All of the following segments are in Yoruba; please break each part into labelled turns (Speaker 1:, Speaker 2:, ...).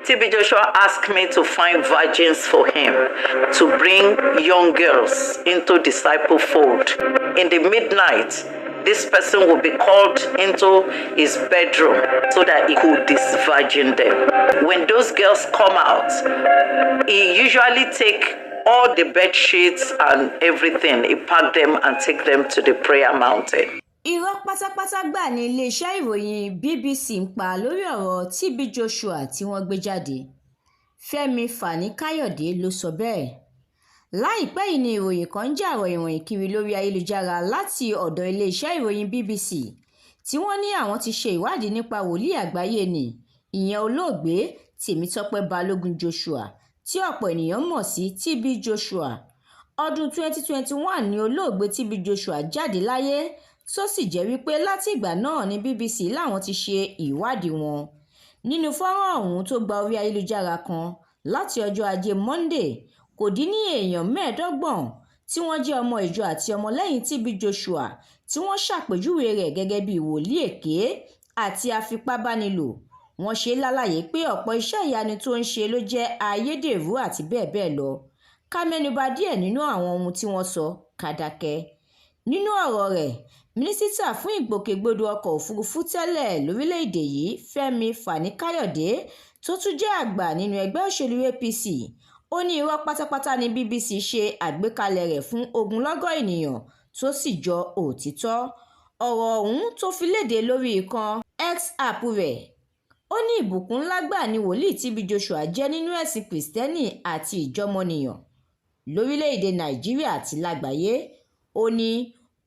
Speaker 1: TB Joshua asked me to find virgins for him, to bring young girls into disciple fold. In the midnight, this person will be called into his bedroom so that he could disvirgin them. When those girls come out, he usually take all the bed sheets and everything. He pack them and take them to the prayer mountain.
Speaker 2: Irọ́ pátápátá gbáà ni iléeṣẹ́ ìròyìn BBC ń pa lórí ọ̀rọ̀ TB Joshua tí wọ́n gbé jáde, Fẹ́mi Fani-Káyọ̀dé ló sọ bẹ́ẹ̀. Láìpẹ́ yìí ni ìròyìn kan ń jà ròhìnròhìn kiri lórí ayélujára láti ọ̀dọ̀ iléeṣẹ́ ìròyìn BBC tí wọ́n ní àwọn ti ṣe ìwádìí nípa wòlíì àgbáyé ní, ìyẹn Olóògbé Tèmítọ́pẹ́ Balógun Joshua tí ọ̀pọ̀ ènìyàn mọ̀ sí TB Joshua. Ọdún 2021 ni Olóògbé TB Joshua jáde láyé, tó sì jẹ́ wípé látìgbà náà ni BBC làwọn ti ṣe ìwádìí wọn. Nínú fọ́nrán ọ̀hún tó gba orí ayélujára kan láti ọjọ́ Ajé Monde, kò dín ní èèyàn 25 tí wọ́n jẹ́ ọmọ ìjọ àti ọmọlẹ́yìn TB Joshua tí wọ́n ṣàpèjúwe rẹ̀ gẹ́gẹ́ bíi wòlíì èké àti afipábánilò. Wọ́n ṣe lálàyé pé ọ̀pọ̀ iṣẹ́ ìyanu tó ń ṣe ló jẹ́ ayédèrú àti bẹ́ẹ̀ bẹ́ẹ̀ lọ. Ká mẹ́nuba díẹ̀ nínú àwọn ohun tí wọ́n sọ ká dákẹ́. Nínú ọ̀rọ̀ rẹ̀, Mínísítà fún Ìgbòkègbodò ọkọ̀ òfurufú tẹ́lẹ̀ lórílẹ̀‐èdè yìí, Fẹ́mi Fani-Káyọ̀dé, tó tún jẹ́ àgbà nínú ẹgbẹ́ òṣèlú APC, ó ní irọ́ pátápátá ni BBC ṣe àgbékalẹ̀ rẹ̀ fún ogunlọ́gọ̀ ènìyàn tó sì jọ òtítọ́. Ọ̀rọ̀ ọ̀hún tó fi lédè lórí ìkànnì X app rẹ̀, ó ní ìbùkún ńlá gbáà ni wòlíì TB Joshua jẹ́ nínú ẹ̀sìn Kristẹni àti ìjọmọ̀nìyàn lórílẹ̀‐èdè Nàìjíríà àti lágbàáyé. Ó ní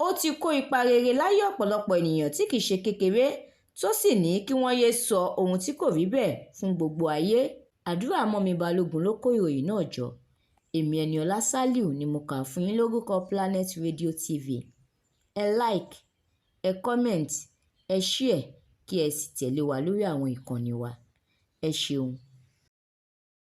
Speaker 2: ó ti kó ipa rere láyé ọ̀pọ̀lọpọ̀ ènìyàn tí kì í ṣe kékeré, tó sì ní kí wọ́n yéé sọ ohun tí kò rí bẹ́ẹ̀ fún gbogbo ayé. Àdúràmọ́mi Balógun ló kó ìròyìn náà jọ, èmi Eniola Saliu ni mo kà á fún yín lórúkọ Planet Radio TV. Ẹ like, ẹ comment, ẹ share, kí ẹ sì tẹ̀lé wa lórí àwọn ìkànnì wa. Ẹ ṣeun.